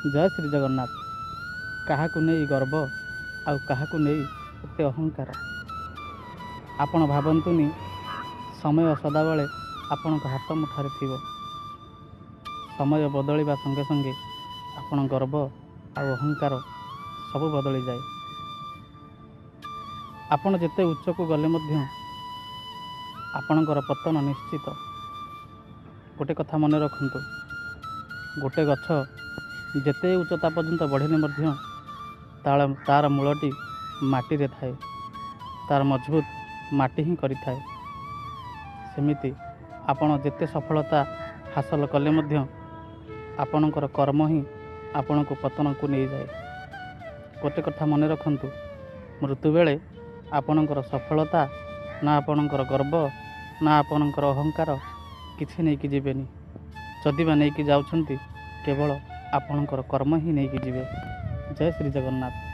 ଜୟ ଶ୍ରୀ ଜଗନ୍ନାଥ। କାହାକୁ ନେଇ ଗର୍ବ ଆଉ କାହାକୁ ନେଇ ଏତେ ଅହଙ୍କାର? ଆପଣ ଭାବନ୍ତୁନି ସମୟ ସଦାବେଳେ ଆପଣଙ୍କ ହାତ ମୁଠାରେ ଥିବ। ସମୟ ବଦଳିବା ସଙ୍ଗେ ସଙ୍ଗେ ଆପଣ ଗର୍ବ ଆଉ ଅହଙ୍କାର ସବୁ ବଦଳିଯାଏ। ଆପଣ ଯେତେ ଉଚ୍ଚକୁ ଗଲେ ମଧ୍ୟ ଆପଣଙ୍କର ପତନ ନିଶ୍ଚିତ। ଗୋଟେ କଥା ମନେ ରଖନ୍ତୁ, ଗୋଟେ ଗଛ ଯେତେ ଉଚ୍ଚତା ପର୍ଯ୍ୟନ୍ତ ବଢ଼ିଲେ ମଧ୍ୟ ତା'ର ମୂଳଟି ମାଟିରେ ଥାଏ, ତା'ର ମଜବୁତ ମାଟି ହିଁ କରିଥାଏ। ସେମିତି ଆପଣ ଯେତେ ସଫଳତା ହାସଲ କଲେ ମଧ୍ୟ ଆପଣଙ୍କର କର୍ମ ହିଁ ଆପଣଙ୍କୁ ପତନକୁ ନେଇଯାଏ। ଗୋଟେ କଥା ମନେ ରଖନ୍ତୁ, ମୃତ୍ୟୁ ବେଳେ ଆପଣଙ୍କର ସଫଳତା ନା ଆପଣଙ୍କର ଗର୍ବ ନା ଆପଣଙ୍କର ଅହଙ୍କାର କିଛି ନେଇକି ଯିବେନି। ଯଦି ବା ନେଇକି ଯାଉଛନ୍ତି, କେବଳ ଆପଣଙ୍କର କର୍ମ ହିଁ ନେଇକି ଯିବେ। ଜୟ ଶ୍ରୀ ଜଗନ୍ନାଥ।